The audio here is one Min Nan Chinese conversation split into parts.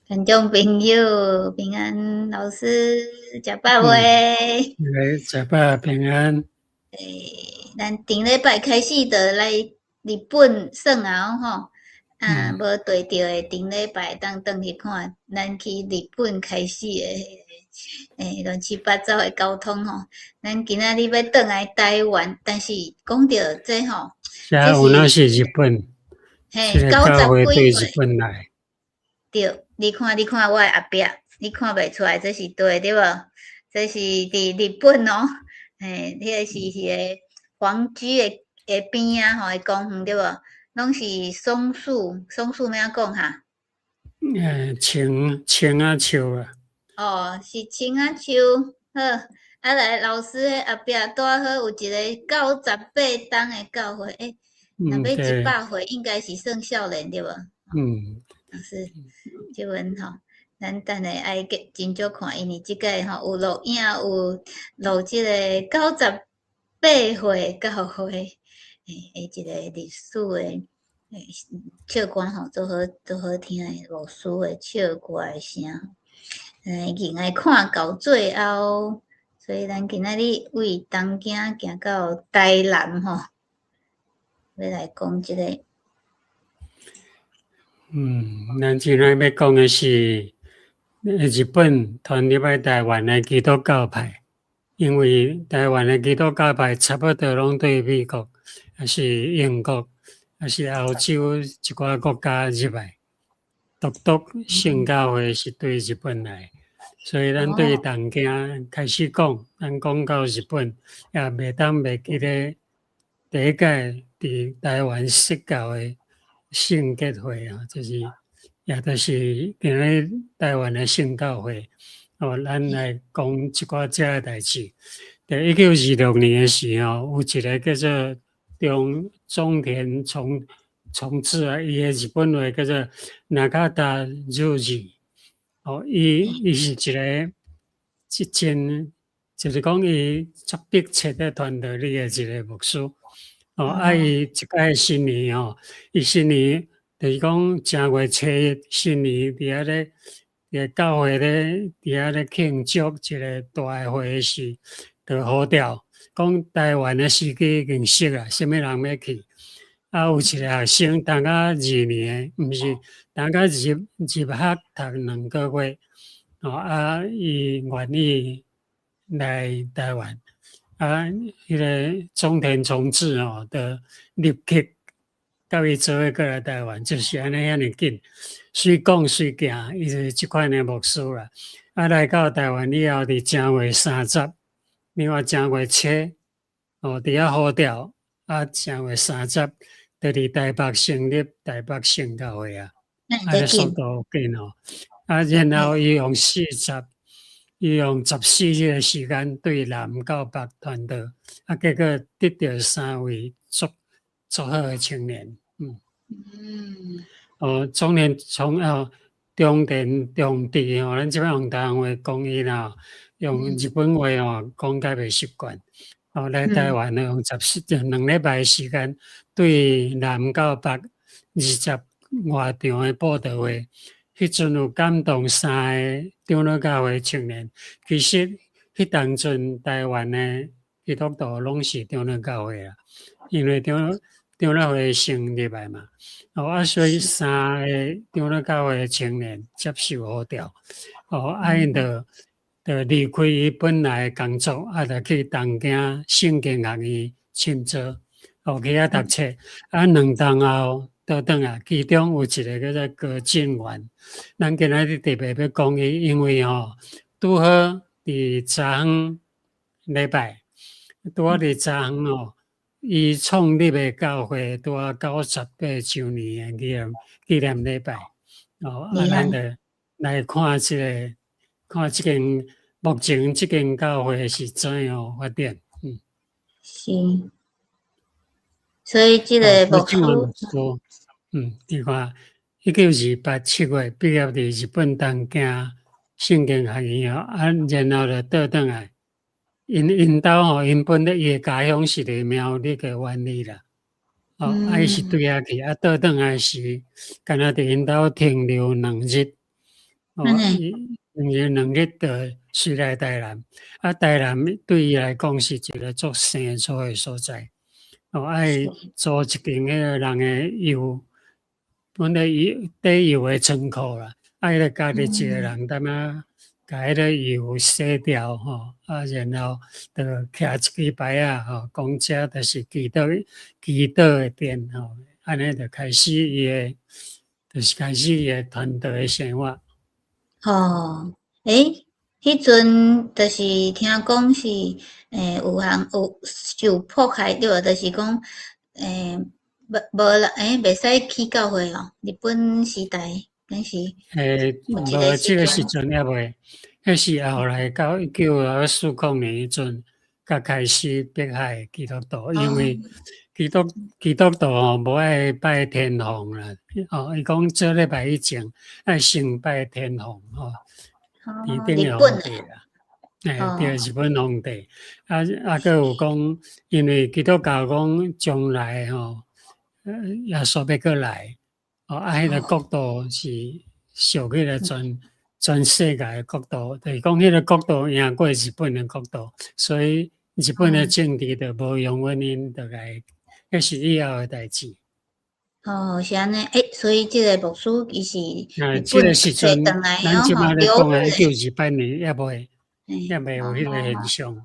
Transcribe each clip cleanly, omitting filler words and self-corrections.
觀眾朋友平安，老師食飽未？來食飽平安。咱頂禮拜開始就來日本耍啊吼，啊，無綴著的頂禮拜當轉去看，咱去日本開始的亂七八糟的交通吼。咱今仔日欲轉來台灣，但是講著這吼，這有哪是日本？嘿，90幾歲。日本來。對，你看，你看我的後壁，你看袂出來，這是對對無？這是佇日本哦，嘿，彼個是彼個皇居的邊仔吼，的公園對無？攏是松樹，松樹欲按怎講哈？松松仔樹啊。哦，是松仔樹，好，啊來老師彼後壁拄好有一个98冬的教會，若欲100歲應該是算少年對無？嗯。老師，這陣吼，咱等下愛真少看，因為這擺吼有錄影，有錄這个98歲教會，的一个歷史的唱歌吼，足好足好聽的牧師的唱歌的聲，應該看到最後，所以咱今仔日為東京行到台南吼，欲來講這个。咱今仔欲講的是日本傳入來台灣的基督教派，因為台灣的基督教派差不多攏對美國，抑是英國，抑是歐洲一寡國家入來，獨獨聖教會是對日本來，所以咱對東京開始講，咱講到日本，也袂當袂記得第一屆佇台灣設教的聖潔會啊，就是也就是今日台灣的聖教會哦，咱來講一寡這个代誌。佇1926年的時候，有一个叫做中中田崇志啊，伊的日本話叫做中田儒治。哦，伊是一个一真，就是講伊足迫切咧傳道理的一个牧師。哦，啊，伊一擺新年吼，伊新年就是講正月初一新年佇遐咧，佇教會咧，佇遐咧慶祝一个大會時，就呼召講台灣的時機已經熟啊，啥物人欲去？啊，有一个學生讀甲二年，毋是讀甲入學讀2個月，哦，啊，伊願意來台灣。啊，彼个中田崇志吼，就立刻佮伊做伙過來台灣，就是按呢遐爾緊，隨講隨行，伊就是這款的牧師啦。啊，來到台灣以後，佇正月三十，另外正月初，哦，佇遐呼召，啊，正月三十，就佇台北成立台北聖教會啊，啊，速度緊哦。啊，然後伊用14日的時間對南到北傳道，啊，結果得著三位足足好的青年，哦，中年從哦中田重治吼，咱這擺用台灣話講伊啦，用日本話吼講較袂習慣。哦，來台灣用14就2禮拜的時間，對南到北20外場的佈道會。彼陣有感動三个長老教會青年，其實彼當陣台灣的基督徒攏是長老教會啊，因為長老會先入來嘛，哦啊，所以三個長老教會的青年接受呼召，哦，啊，𪜶就離開伊本來的工作，啊，就去東京聖經學院深造，哦，去遐讀冊，啊，2冬後倒轉來，其中有一个叫做高進元，咱今仔日特別欲講伊，因為吼拄好佇早昏禮拜，拄好佇早昏吼，伊創立的教會拄好98週年的紀念禮拜，哦，啊，咱就來看這个，看這間目前這間教會是怎樣發展，是。所以這个牧師，你看，1928七月畢業佇日本東京聖經學院哦，啊，然後就倒轉來，𪜶兜吼，𪜶本來伊的家鄉是佇苗栗的苑裡啦，哦，啊，伊是對遐去，啊，倒轉來時，敢若佇𪜶兜停留2日，哦，伊因2日就隨來台南，啊，台南對伊來講是一个足生疏的所在，哦，愛租一間彼个人的油，本來油底油的倉庫啦，啊，彼个家己一个人踮遐，共彼个油洗掉吼，啊，然後就徛一支牌仔吼，講這就是祈禱祈禱的殿吼，按呢就開始伊的，就是開始伊的傳道的生活。哦，欸，彼陣就是聽講是，有人有受迫害對無？就是講，無無人，欸，袂使去教會哦。日本時代，敢是？欸，無，這个時陣猶未，彼是後來到1940年彼陣，才開始迫害基督徒，因為基督徒吼無愛拜天皇啦，哦，伊講做禮拜以前愛先拜天皇吼，天頂的皇帝啦，欸，對，日本皇帝，啊啊，閣有講，因為基督教講將來吼，耶穌欲閣來，哦，啊，彼个國度是屬彼个全世界的國度，就是講彼个國度贏過日本的國度，所以日本的政治就無容阮𪜶，就共，彼是以後的代誌。哦，是按呢，欸，所以這个牧師伊是啊，這个時陣，咱這擺咧講的1928年，猶未有彼個現象。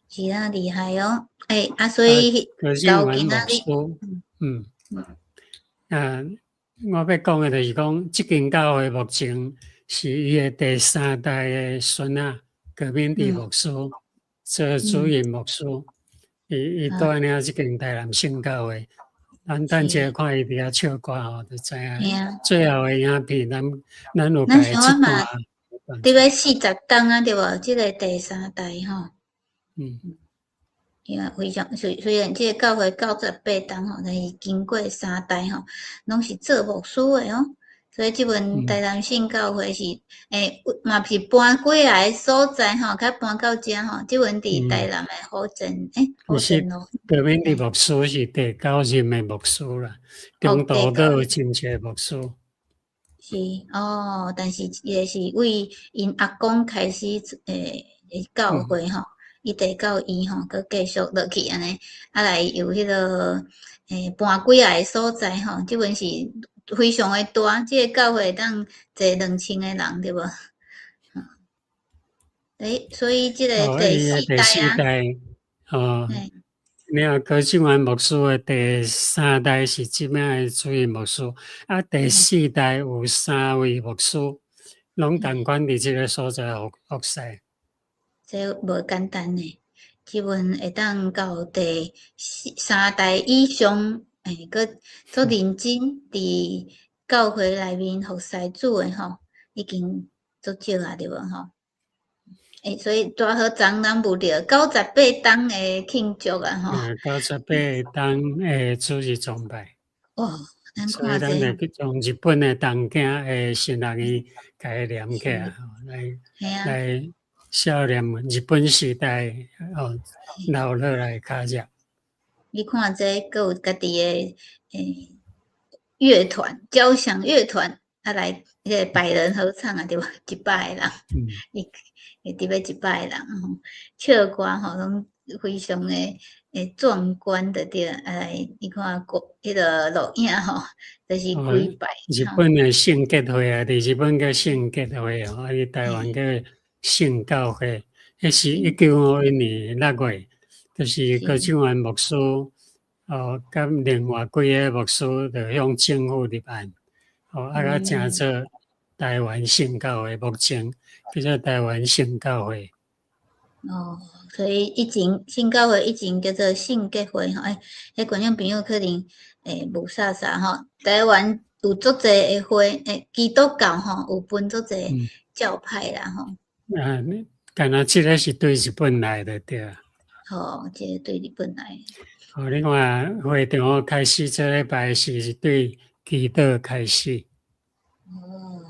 是啊，厲害哦！欸，啊，所以到今仔日，嗯，啊，我欲講的就是講，這間教會目前是伊的第三代的孫仔高敏智牧師做主任牧師，伊帶領這間台南聖教會。咱等一下看伊佇遐唱歌吼，就知影。最後的影片，咱有共伊這段。佇咧40冬啊，對無？這个第三代吼。因為非常雖然這个教會98冬吼，但是經過三代吼，攏是做牧師的哦。所以這陣台南聖教會是，欸，嘛是搬幾个所在吼，較搬到遮吼。這陣佇台南的虎前，欸，虎前路。高敏智牧師是第九任的牧師啦，中途閣有真濟牧師。是哦，但是伊是為𪜶阿公開始教會吼，一直到伊吼，閣繼續落去按呢，啊來有彼个搬幾个所在吼，這陣是非常的大，這个教會會當坐2000个人對無？欸，所以這个第四代啊，哦，了高俊元牧師的第三代是這擺的主任牧師，啊，第四代有三位牧師，攏仝款佇這个所在服侍。這無簡單呢，這陣會當到第四三代以上，欸，閣足認真佇教會內面服侍主的吼，已經足少啊，對無吼？欸，所以拄好昨咱有著98冬的慶祝啊，吼。 98冬的主日崇拜。哦，所以咱會去將日本的東京的神學院共伊連起來，來來少年日本時代哦留落來跤跡。你看這閣有家己的欸樂團，交響樂團啊來彼个百人合唱啊，對無？100個人，伊會佇欲100個人吼，唱歌吼攏非常的會壯觀的對，啊來，你看國彼个錄影吼，就是幾擺。日本的聖潔會啊，佇日本叫聖潔會哦，啊，佇台灣叫聖教會，彼是1951年6月，就是高俊元牧師哦，佮另外幾个牧師就向政府立案，哦，啊，佮成做台灣聖教會，目前叫做台灣聖教會。哦，所以以前聖教會以前叫做聖潔會吼，欸，彼觀眾朋友可能會霧煞煞吼。台灣有足濟的會，欸，基督教吼有分足濟教派啦吼。啊，敢若這个是對日本來的對啊。吼，這个對日本來。哦，你看會長開始這禮拜是對祈禱開始。哦，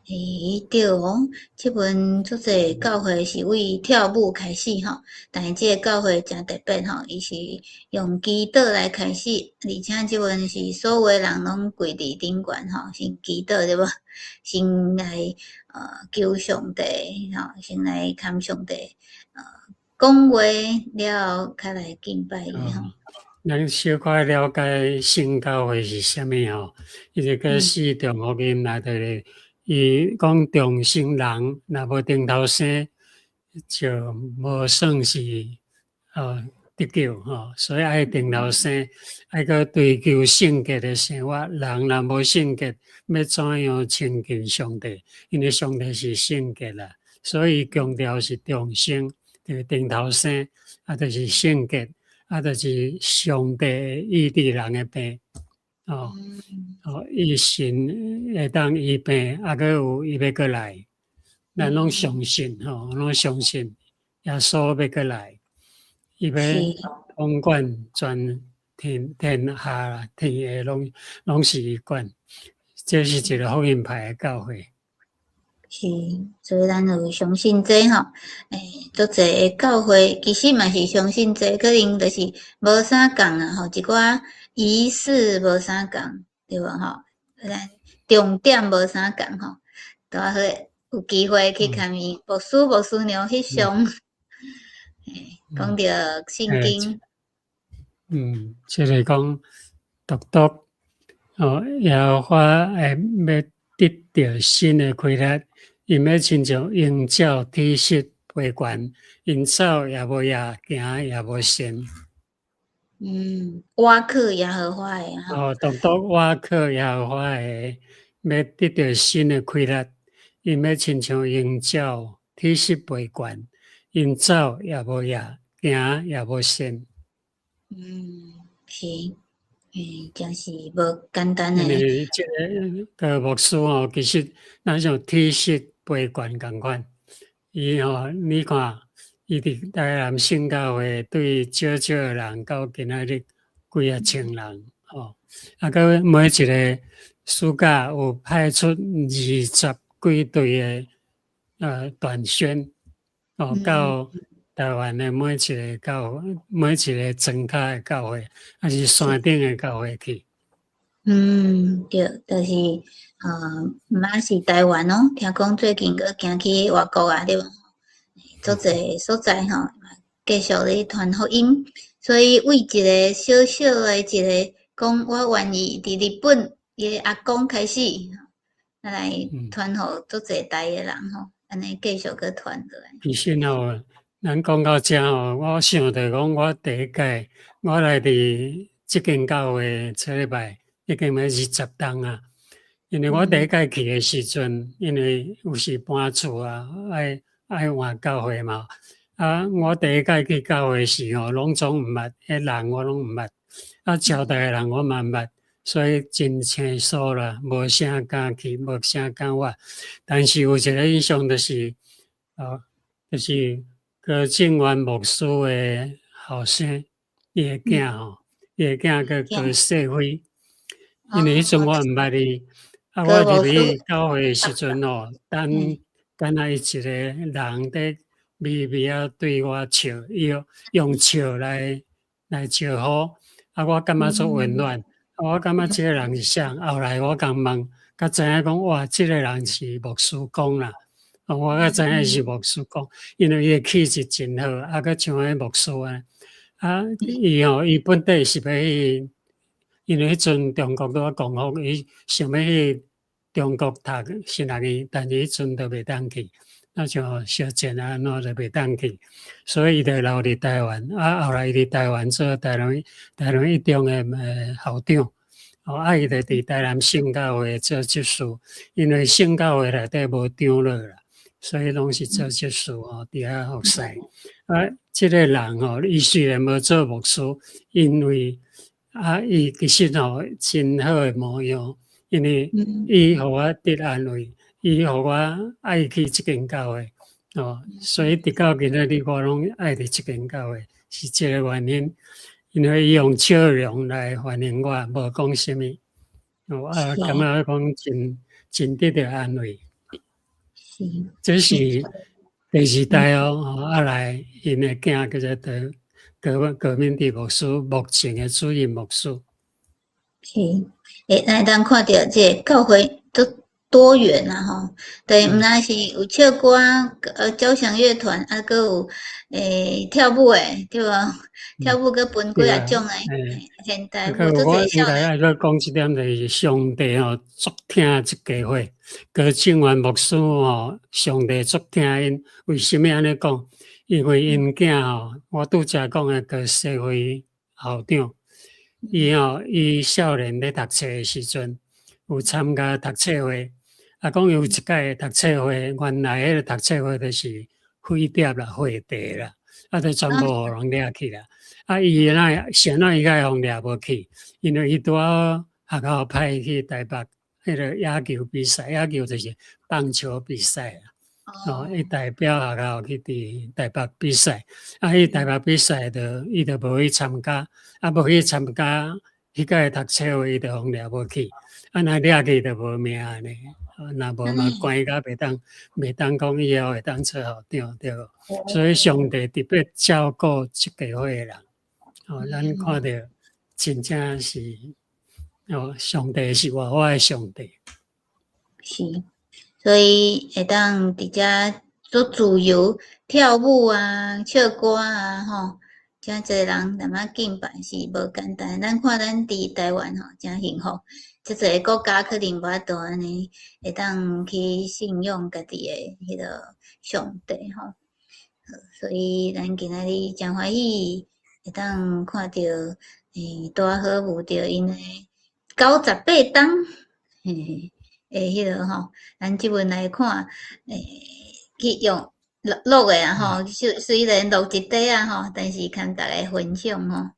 欸，對哦，這陣足濟教會是為跳舞開始吼，但是這個教會誠特別吼，伊是用祈禱來開始，而且這陣是所有的人攏跪佇頂懸吼，先祈禱對無？先來求上帝吼，先來含上帝講話了後，較來敬拜伊吼。咱小可了解聖教會是啥物吼？伊這個四重福音內底。伊講重生人，若無重頭生，就無算是得救吼。所以愛重頭生，愛閣追求聖潔的生活。人若無聖潔，欲怎樣親近上帝？因為上帝是聖潔啦，所以強調是重生，就是重頭生，啊，就是聖潔，啊，就是上帝醫治人的病。哦，哦，伊神會當醫病，啊，閣有伊欲閣來，咱攏相信吼，攏相信耶穌欲閣來，伊欲統管全天天下啦，天下攏攏是伊管，這是一個福音派的教會。是，所以咱就相信這吼，欸，足濟的教會其實嘛是相信這，可能就是無啥仝啊吼，一寡儀式無啥仝，對無吼？咱重點無啥仝吼，拄仔好有機會去共伊牧師牧師娘翕相，欸，講著聖經。嗯，這個講獨獨哦，耶和華會欲得著新的氣力，𪜶欲親像鷹鳥體質飛懸，𪜶走也無掖，行也無鳝。嗯，倚靠耶和華的吼。哦，獨獨倚靠耶和華的，欲得著新的氣力，𪜶欲親像鷹鳥體質飛懸，𪜶走也無掖，行也無鳝。嗯，是，欸，真是無簡單的。因為這個牧師吼，其實咱像體質飛懸仝款，伊吼，你看，伊佇台南聖教會對少少的人到今仔日幾仔千人，吼，啊，閣每一個暑假有派出二十幾隊的短宣，哦，到台灣的每一個教每一個莊跤的教會，抑是山頂的教會去。嗯，對，就是毋單是台灣哦，聽講最近閣行去外國啊，對無？足濟所在吼，繼續咧傳福音。所以為一個小小的一個講，我願意佇日本伊的阿公開始，來傳予足濟代的人吼，按呢繼續閣傳落來。其實吼，咱講到遮吼，我想著講，我第一屆我來佇這間教會這禮拜已經欲20冬啊。因為我第一屆去的時陣，因為有時搬厝啊，愛愛換教會嘛。啊，我第一屆去教會時吼，攏總毋捌，彼人我攏毋捌，啊，招待的人我嘛毋捌，所以真生疏啦，無啥敢去，無啥敢活。但是有一個印象就是，哦，就是高正元牧師的後生，伊的囝吼，伊的囝叫高世輝，因為彼陣我毋捌伊，啊，我入去教會的時陣吼，等敢若伊一個人佇微微仔對我笑，伊用笑來來招呼，啊，我感覺足溫暖，啊，我感覺這個人是啥？後來我共問，才知影講，哇，這個人是牧師公啦，我才知影伊是牧師公，因為伊的氣質真好，啊，閣像彼牧師按呢，啊，伊吼，伊本底是欲去，因為彼陣中國拄仔光復，伊想欲去中國讀神學院，但是彼陣都袂當去，啊像小戰啊按怎就袂當去，所以伊就留佇台灣。啊，後來伊佇台灣做台南台南一中的校長，哦，啊，伊就佇台南聖教會做執事，因為聖教會內底無長老啦，所以攏是做執事吼，佇遐服侍。啊，這個人吼，伊雖然無做牧師，因為啊，伊其實吼真好的模樣，因為伊予我得安慰，伊予我愛去這間教會，哦，所以直到今仔日我攏愛佇這間教會，是這個原因。因為伊用笑容來歡迎我，無講啥物，哦，啊，感覺講真真得著安慰。這是第二代哦，啊來𪜶的囝叫做高高敏智牧師，目前的主任牧師。是，欸，咱會當看著這个教會足多元啊吼，對，毋但是有唱歌，交響樂團，啊，閣有跳舞的，對無？跳舞閣分幾仔種的，現代舞，足濟我應該愛閣講一點，就是上帝吼足疼這家伙，高正元牧師吼，上帝足疼𪜶。為啥物按呢講？因為𪜶囝吼，我拄才講的高世輝校長，伊吼伊少年咧讀冊的時陣，有參加讀冊會，啊，講有一擺讀冊會，原來彼個讀冊會就是匪諜啦、貨地啦，啊，就全部予人掠去啦。啊，伊哪會啥怎伊才會予掠無去？因為伊拄好學校派去台北彼个野球比賽，野球就是棒球比賽啦。哦，伊代表學校去佇台北比賽，啊，伊台北比賽就伊就無去參加，啊，無去參加，彼屆讀冊會伊就予掠無去，啊，若掠去就無命呢。若無嘛關甲袂當講以後會當做校長，對無？所以上帝特別照顧這家伙的人，哦，咱看著真正是，哦，上帝是活活的上帝。是，所以會當佇遮足自由跳舞啊、唱歌啊，吼，遮濟人踮遐敬拜是無簡單。咱看咱佇台灣吼，誠幸福。遮濟國家可能無法度按呢，會當去信仰家己的彼个上帝吼。所以咱今仔日誠歡喜，會當看著大好舞著𪜶的98冬，嘿嘿，的彼个吼，咱這陣來看，去用錄錄的啊吼，雖然錄一塊仔吼，但是共大家分享吼。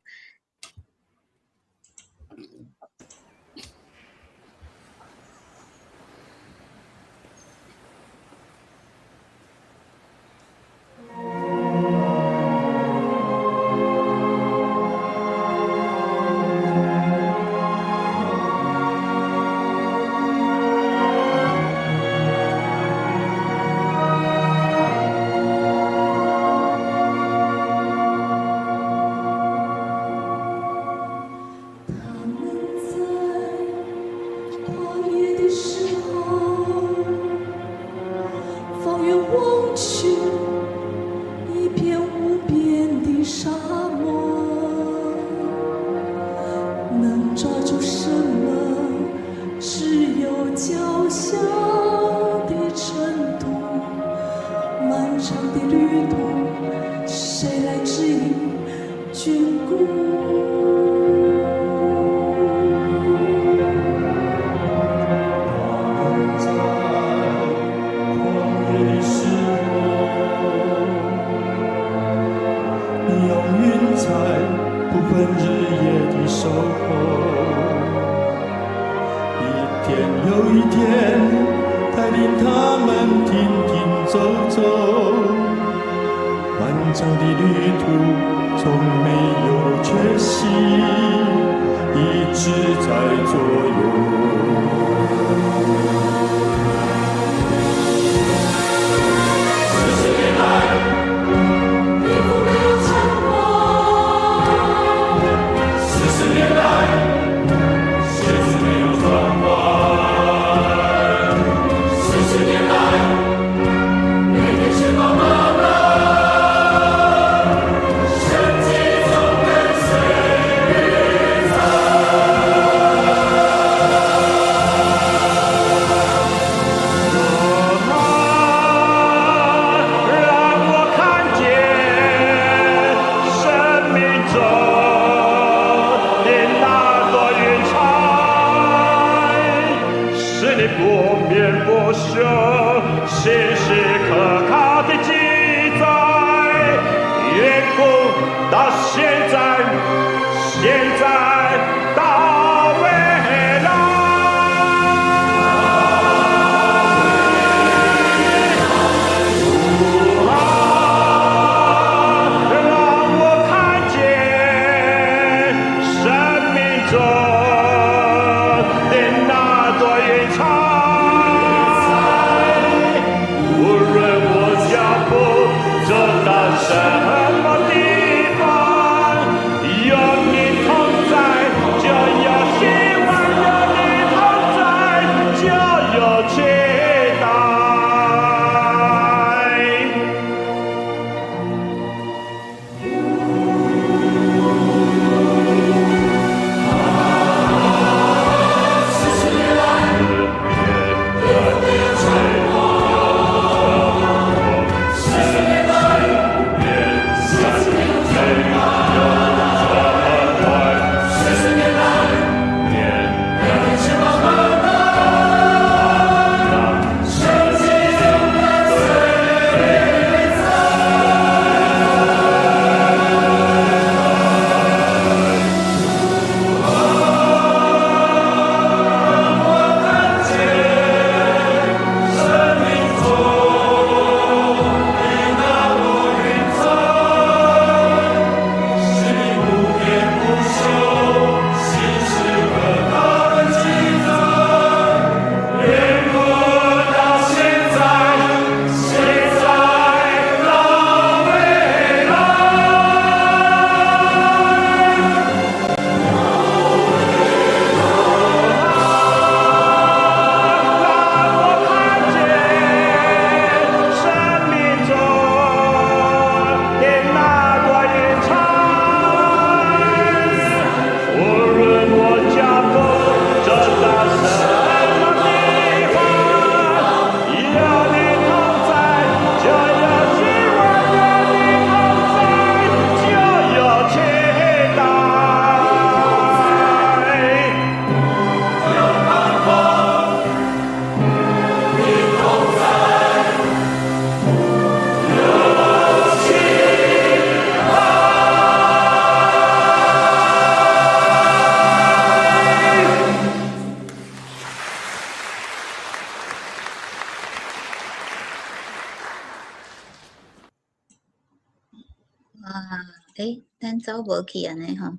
欸，咱走無去按呢吼，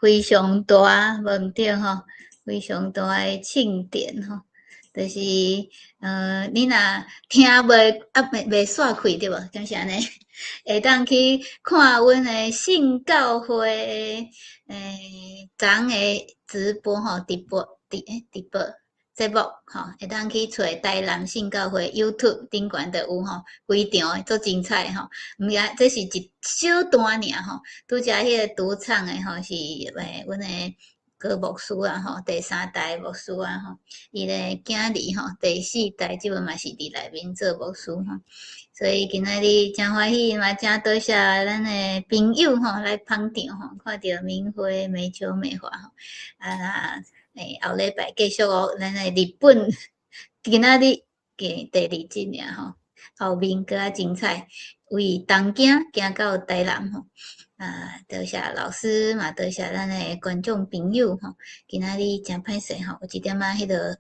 非常大，無毋對吼，非常大的慶典吼，就是你若聽袂啊袂袂煞開對無？敢是按呢？會當去看阮的聖教會昨昏的直播吼，直播直欸直播節目吼，會當去揣台南聖教會 YouTube 頂懸就有吼，規場的足精彩吼。毋也這是一小段爾吼，拄才彼个獨唱的吼是阮的高牧師啊吼，第三代牧師啊吼，伊的囝兒吼，第四代這擺嘛是佇內面做牧師吼。所以今仔日誠歡喜，嘛誠多謝咱的朋友吼來捧場吼，看著明輝美秋美華吼，啊後禮拜繼續哦，咱的日本今仔日嘅第二集爾吼，後面閣較精彩，為東京行到台南吼，啊，多謝老師嘛，多謝咱的觀眾朋友吼，今仔日誠歹勢吼，有一點仔彼个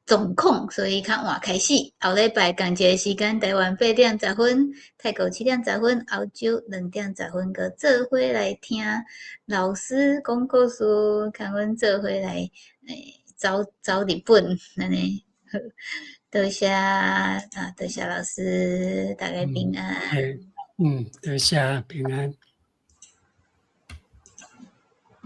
狀況，所以較晚開始。後禮拜仝一个時間，台灣8點10分，泰國7點10分，歐洲2點10分，閣做伙來聽老師講故事，共阮做伙來走走日本，按呢好。多謝啊，多謝老師，大家平安。嗯，多謝平安。